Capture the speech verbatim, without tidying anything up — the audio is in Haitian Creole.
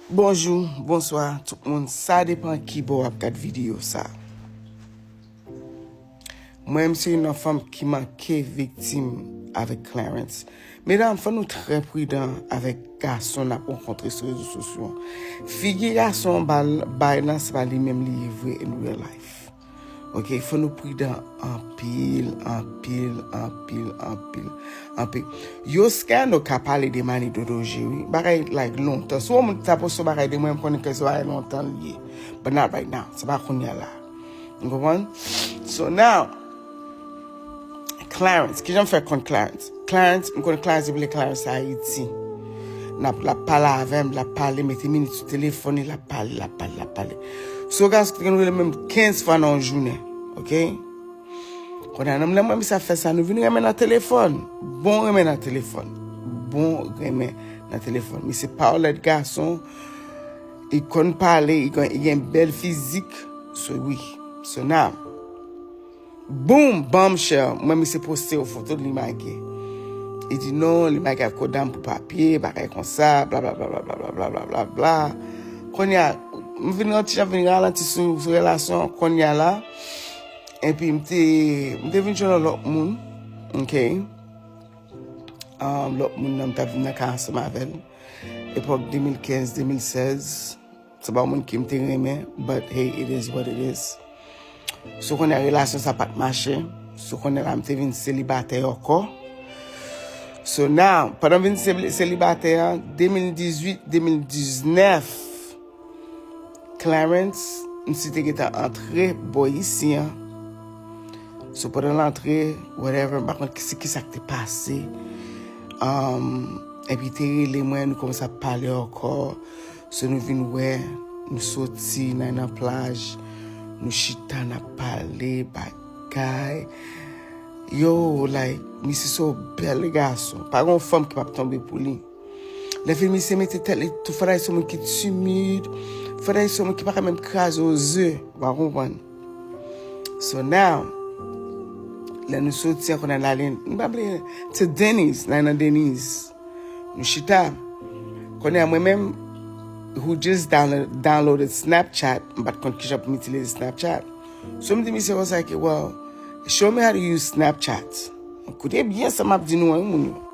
Bonjou, bonswa tout moun, sa depan ki bò w ap gad videyo sa. Mwen menm se youn nan fanm ki manke viktim avèk Clarence. Medam, fò nou trè pridan avèk gason n ap rankontre sou rezo sosyo. Figi gason bay lan se pa li menm li ye vre in real life. Ok, fò nou pridan anpil, anpil, anpil, anpil, anpil. Yo scandal ka pale de Mannie Dodoje wi. Bagay like lontan. Si w moun ta poste yon bagay de mwen, m konnen ke se bagay lontan li ye. But not right now. Se pa kounye a la. Ou konprann? So now, Clarence, kijan m fè konn Clarence? Clarence, m konn Clarence depi lè Clarence Ayiti. N ap, l ap pale avè m, l ap pale, mete minit sou telefòn li, l ap pale, l ap pale, l ap pale. Se yon gason ki te konn rele m menm kenz fwa nan yon jounen, ok? Kounye a, nan mwen misye ap fè sa, nou vin renmen nan telefòn. Bon renmen nan telefòn. Bon renmen nan telefòn. Misye pa yon lèd gason. Li konn pale, li gen, li gen bèl fizik. So wi. So now, boom, bombshell. Mwen misye poste yon foto li make. Li di non, li make ak kodam pou papye, bagay konsa, bla bla bla bla bla bla bla bla bla bla. Kounye a, m vin yon ti jan vin ralanti sou, sou relasyon kounye a la. Epi m te, m te vin jwenn yon lòt moun, ok? Um, lòt moun nan m t ap viv nan kay ansanm avè l. Epòk de mil kenz, de mil sèz, se pa yon moun ke m te renmen, but hey, it is what it is. So kounye a relasyon sa pa t mache. So kounye a la m te vin selibatè ankò. So now, pandan m vin seli-, selibatè an, de mil dizuit, de mil diznèf, Clarence, misye te gentan antre bò isi an. So pandan l antre, whatever, m pa konn ki, se kisa k te pase. Um, epi te rele mwen, nou kòmanse ap pale ankò. So nou vin wè, nou soti, n al nan plaj, nou chita, n ap pale, bagay. Yo, like, misye se yon bèl gason. Pa gen yon fanm ki p ap tonbe pou li. Lè fini misye mete tèt li, tou fòdayè se yon moun ki timid, fòdayè se yon moun ki pa ka menm kraze yon ze, w a konprann. So now, lè nou soti an, kounye a n ale, m pa bliye, to Denny's, n ale nan Denny's. Nou chita. Kounye a mwen menm, who just download, downloaded Snapchat, m pa t konn kijan pou m itilize Snapchat. So m di misye konsa ke, well, show me how to use Snapchat. Koute byen sa m ap di nou an, wi, moun yo.